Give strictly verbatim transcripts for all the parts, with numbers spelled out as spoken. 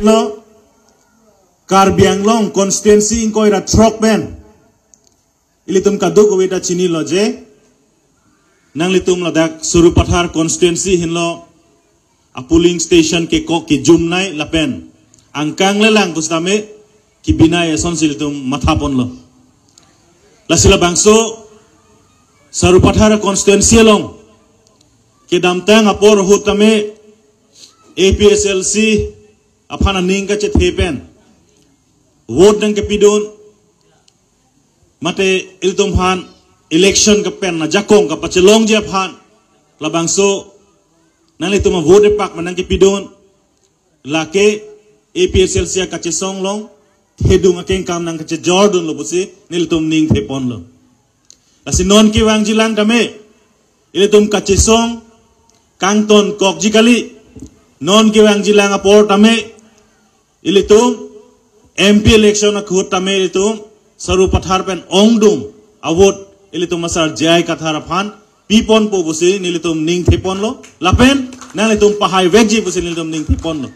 Lo, Karbi Anglong constituency ingkoi ra throk pen ilitum kadokave ta chinilo je, nanglitum ladak Sarupathar constituency henlo a polling station kekok kejumnei lapen angkang lelang pusitame kebinei asonsi ilitum mathaponlo. Lasi labangso Sarupathar constituency along kedamtang apor ahut tame A P H L C aphan aning kachethe pen vote nangkepidun, mate ilitum aphan election kepen ajakong kapachelongji aphan labangso nanglitum avote epak ma nangkepidun, lake A P H L C akachesong along thedung akengkam nangkachejordunlo pusi nelitum ning theponlo. Lasi non kevangjilang tame ilitum kachesong kangtonkokji kali. Non kevangjilang apor tame ilitum M P election ahut tame ilitum Sarupathar pen ongdung avote ilitum asar J I Kathar aphan piponpo pusi nelitum ning theponlo lapen nanglitum pahai vekji pusi nelitum ning theponlo.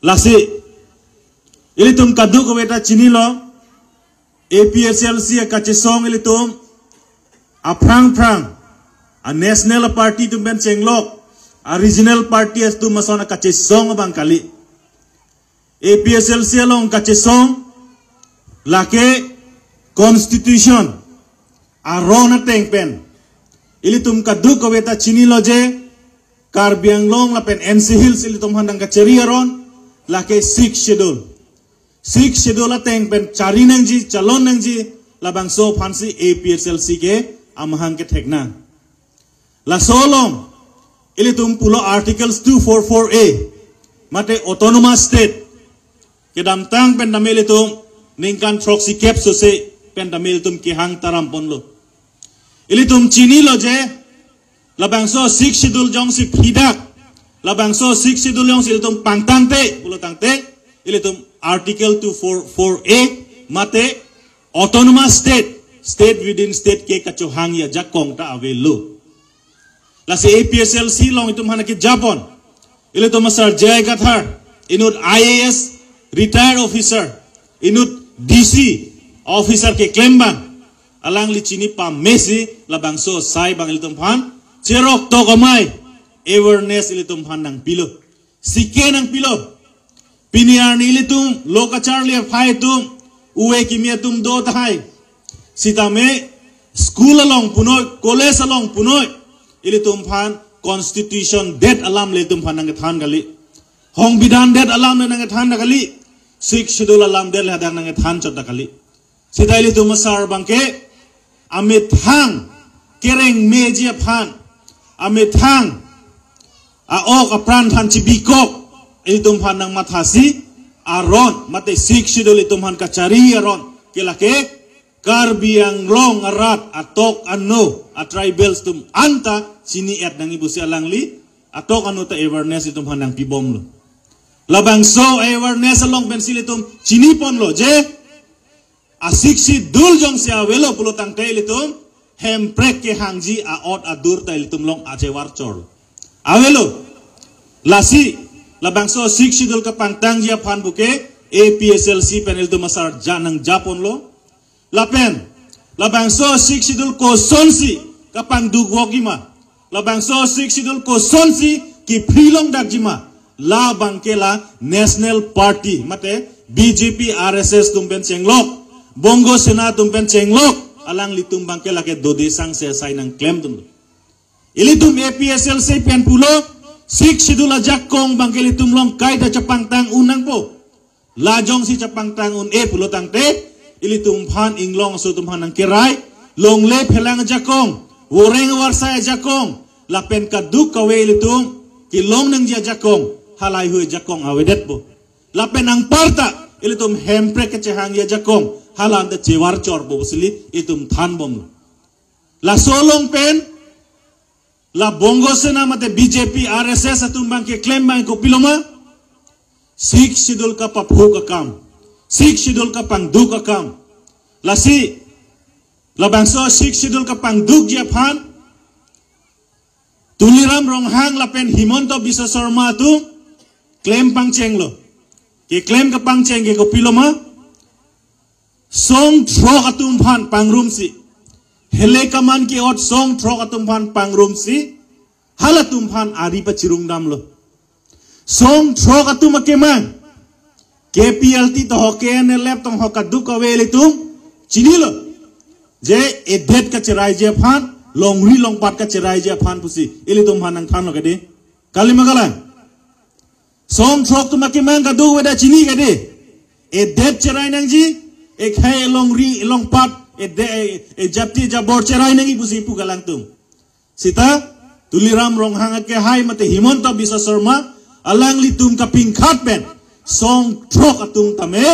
Lasi ilitum kadokave ta chinilo, A P H L C akachesong ilitum aphrang phrang a national party atum pen chenglok, a regional party atum ason akachesong abang kali. A P H L C along kachesong lake constitution aron ateng pen ilitum kadokave ta chinilo je, Karbi Anglong lapen N C Hills ilitum aphan nangkachari aron lake Sixth Schedule. Sixth Schedule ateng pen chari nangji, chalon nangji, labangso aphansi A P H L C ke amahang kethek nang. Laso along ilitum pulo Articles two four four A, mate autonomous state. Kedamtang pen tame ilitum ningkan throksikep sose pen tame ilitum kehang taramponlo. Ilitum chinilo je, labangso Sixth Schedule jongsi phridak, labangso Sixth Schedule jongsi ilitum pangtangte pulo tangte, ilitum Article two four four A mate autonomous state, state within state ke kachohangji ajakong ta avelo. Lasi A P H L C along itum aphan kejapon, ilitum asar J I Kathar, inut I A S retired officer, inut D C officer keklem abang, alangli chini pamesi labangso asai abang ilitum aphan cherok tok amei awareness ilitum aphan nangpilo, sike nangpilo. Pini arni ilitum lo kacharli aphai atum, uve kimi atum do tahai. Sitame school along punoi, college along punoi, ilitum aphan constitution det alam le ilitum aphan nangkethan kali. Songbidhan det alam le nangkethan ta kali. Sixth Schedule alam det le hadak nangkethan chot ta kali. Sita ilitum asar abangke amethang kereng meji aphan, amethang a-ok apran than chibikok ilitum aphan nangmathasi aron, mate Sixth Schedule ilitum aphan kachari aron ke lake Karbi Anglong arat atok ano a tribals atum anta chini-et nangji pusi alangli atok ano ta awareness ilitum aphan nangpibomlo. Labangso awareness along pensi ilitum chiniponlo je a Sixth Schedule jongsi avelo pulo tangte ilitum Hemprek kehangji a-ot adur ta ilitum along achevarchor avelo. Lasi labangso Sixth Schedule kapangtangji aphan puke A P H L C pen ilitum asar ja nangjaponlo. Lapen labangso Sixth Schedule kosonsi kapangdukvokji ma, labangso Sixth Schedule kosonsi kiphri longdakji ma, labangke la National Party mate B J P, R S S atum pen chenglok, Bongo Sena atum pen chenglok, alanglitum abangke lake dode sangse asai nangklemdun. Ilitum A P H L C pen pulo, Sixth Schedule ajakong abangke ilitum along kaita chepangtang un nangpo. La jongsi chepangtang un-e pulo tangte, ilitum aphan inglong aso atum aphan nangkerai, longle phelang ajakong, voreng varsai ajakong, lapen kadokave ilitum kelong nangji ajakong, halahei ajakong avedetpo. Lapen anparta ilitum Hemprek kechehangji ajakong, hala anta chevarchorpo pusi ilitum thanbomlo. Laso along pen la Bongo Sena mate B J P, R S S atum abangke klem abang kopilo ma? Sixth Schedule kapaphuk akam, Sixth Schedule kapangduk akam. Lasi labangso Sixth Schedule kapangdukji aphan Tuliram Ronghang lapen Himanta Biswa Sarma atum klem pangchenglo. Keklem kapangcheng ke kopiloma, song throk atum aphan pangrumsi, hele kaman ke-ot song throk atum aphan pangrumsi, halatum aphan ari pachirung damlo. Song throk atum akemang, K P L T to ho, K N L F to ho, kadokave ilitum chinilo. Je edet kacheraiji aphan, longri longpat kacheraiji aphan pusi ilitum aphan nangthanlo kedi. Kalima kalang. Song throk atum akemang kadokave ta chini kedi. Edet cherai nangji, ekhei elongri elongpat, ede, e, ejapti ejabor cherai nangji pusi pu kalangtum. Sita Tuliram Ronghang akehai mate Himanta Biswa Sarma alanglitum kapingkhat pen song throk atum tame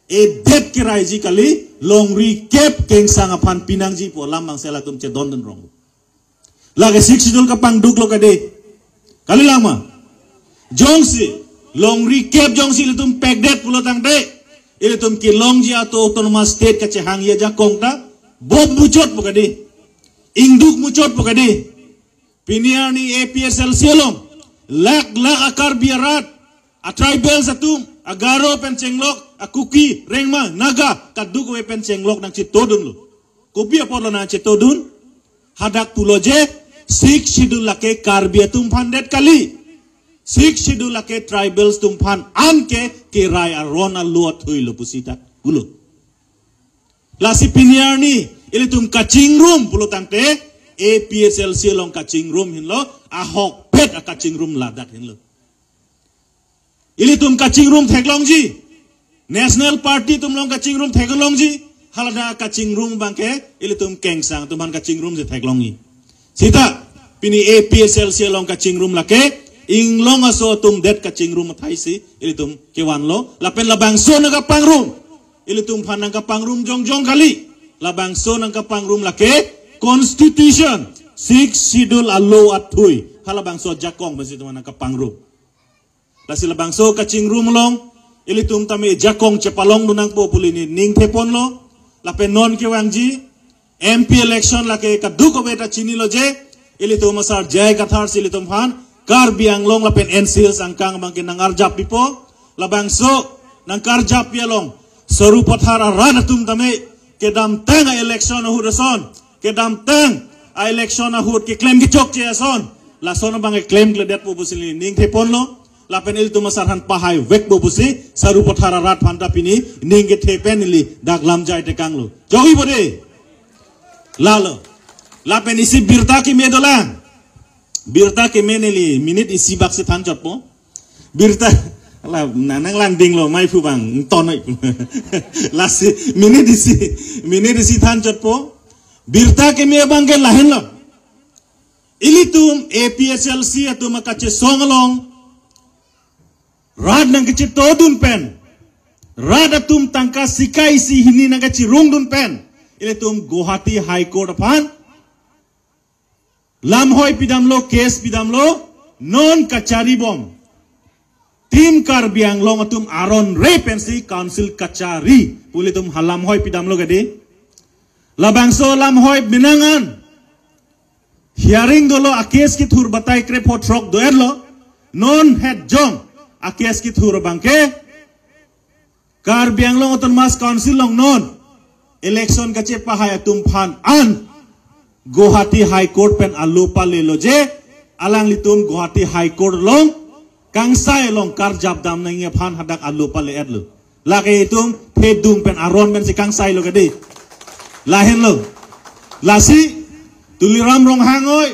edet keraiji kali, longri kep kengsang aphan pinangji pu alam bangsi latum chedondun rong. Lake Sixth Schedule kapangduklo kedi. Kalilang ma? Jongsi longri kep jongsi ilitum pekdet pulo tangte, ilitum kelongji atum autonomous state kachehangji ajakong ta bop muchotpo kedi. Ingduk muchotpo kedi. Pini arni A P H L C along lakh lakh a-Karbi arat, a-tribals atum, a-Garo pen chenglok, a-Kuki, Rengma, Naga, kadokave pen chenglok nangchetodunlo. Kopi apotlo nangchetodun? Hadak pulo je, Sixth Schedule lake Karbi atum aphan det kali. Sixth Schedule lake tribals atum aphan anke kerai aron alo athuilo pusi dak pulo. Lasi pini arni ilitum kachingrum pulo tangte, A P H L C along kachingrum henlo, ahokpet akachingrum ladak henlo. Ilitum kachingrum theklongji, National Party atum along kachingrum theklongji, haladak kachingrum abangke ilitum kengsang atum aphan kachingrumsi theklongji. Sita pini A P H L C along kachingrum lake inglong aso atum det kachingrum athai si ilitum kevanlo, lapen labangso nangkapangrum, ilitum aphan nangkapangrum jongjong kali. Labangso nangkapangrum lake Constitution, Sixth Schedule alo athui, halabangso ajakong pensi itum aphan nangkapangrum. Lasi labangso kachingrum along ilitum tame jakong chepalongdun nangpo pu ili ning theponlo. Lapen non kevangji M P election lake kadokave ta chinilo je, ilitum asar J I Kathar si ilitum aphan Karbi Anglong lapen N C Hills angkang abangke nangarjap pipo. Labangso nangkarjap pi along Sarupathar arat atum tame kedamtang a-election ahut ason, kedamtang a-election ahut keklem kechokche ason, lason abang keklemkledetpo pusi ili ning theponlo. Lapen ilitum asar aphan pahai vekpo pusi Sarupathar arat aphan ta pini ning kethe pen ili dak lamjai tekanglo. Jokji bo de. Lalo. Lapen isi birta keme dolang. Birta keme neli minute isi bak si thanchotpo. Birta, la, na, nanglangdinglo, maipu abang, tonoi. Lasi, minute isi, minute isi thanchotpo. Birta keme abangke lahenlo. Ilitum A P H L C atum akachesong along rat nangkachetodun pen, rat atum tangka sika isi hini nangkachirungdun pen, ilitum Guwahati High Court aphan lamhoi pidamlo, case pidamlo, non kachari bom. Team Karbi Anglong atum aron re pensi council kachari pu ilitum ha lamhoi pidamlo kedi. Labangso lamhoi menang an hearing dolo, a-case kethur batai krepho throk do-etlo. Non het jong a-case kethur abangke Karbi Anglong Autonomous Council along non election kachepahai atum aphan an Guwahati High Court pen alo palelo je, alanglitum Guwahati High Court along kangsai along karjap dam nangji aphan hadak alo pale-etlo. Lake itum thedung pen aron pensi kangsailo kedi. Lahenlo. Lasi Tuliram Ronghang oi,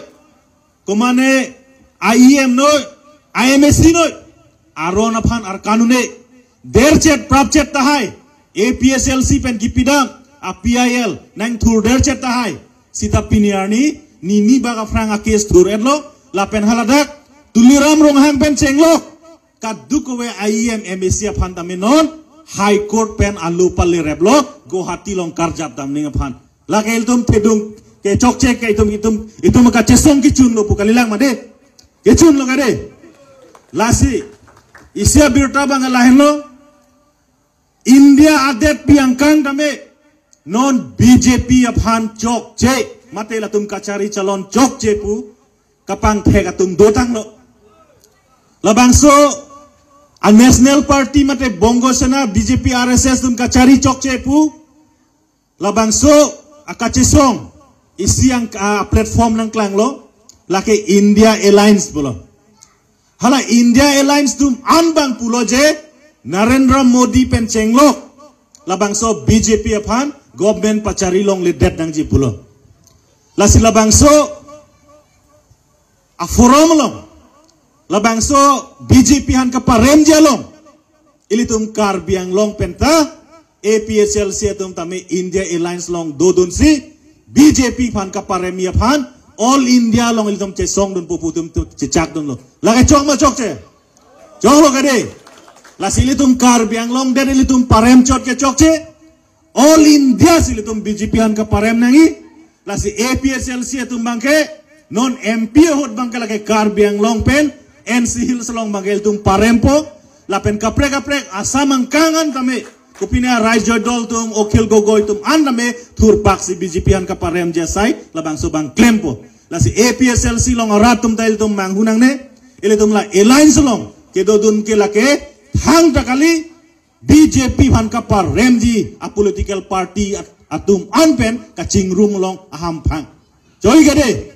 komane I E M noi, I M A C noi, aron aphan arkan un-e. Derchet prapchet tahai, A P H L C pen kipidam a P I L nangthur derchet tahai. Sita pini arni nini bak aphrang a-case thur-etlo, lapen haladak Tuliram Ronghang pen chenglok kadokave I E M, M A C aphan tame non High Court pen alo palereplo, Guwahati along karjap dam nangji aphan. Lake ilitum thedung kechokche ke itum, itum, itum kachesong kechunlo pu kalilang ma de. Kechunlo kedi. Lasi isi abirta abang lahenlo. India adetpi angkang tame non B J P aphan chokche, mate latum kachari chalon chokche pu kapangthek atum dotanglo. Labangso A National Party mate Bongo Sena, B J P, R S S atum kachari chokche pu. Labangso akachesong isi ang a platform nangklanglo, lake India Alliance pulo. Hala India Alliance atum an abang pulo je Narendra Modi pen chenglok labangso B J P aphan government pachari longledet nangji pulo. Lasi labangso a forum along, labangso B J P aphan kaparemji along, ilitum Karbi Anglong penta A P H L C atum tame India Alliance along dodunsi B J P aphan kaparemji aphan All India along ilitum chesongdunpo pu atum tu chechakdunlo. Lake chok ma chokche? Choklo kade. Lasi ilitum Karbi Anglong det ilitum parem chot ke chokche. All India si ilitum B J P aphan kaparem nangji. Lasi A P H L C atum abangke non M P ahut abangke lake Karbi Anglong pen N C Hills along abangke ilitum parempo. Lapen kaprek kaprek Assam angkang an tame, kopine Raijoy Dol atum, Akhil Gogoi atum an tame thurpaksi B J P aphan kaparemji asai labangso abang klempo. Lasi A P H L C along arat atum ta ilitum manghu nangne. Ilitum la Alliance along kedodun ke lake thangta kali, B J P aphan kaparemji a political party at-, atum an pen kachingrum along ahamphang. Choi kade.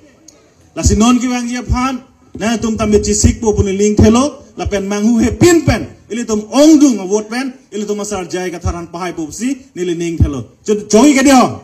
Lasi non kevangji aphan nangtum tame chesikpo pu neli ning thelo, lapen manghu hepin pen ilitum ongdung a vote pen ilitum asar J I Kathar aphan pahaipo pusi neli ning thelo. Cho-, choi kade ho.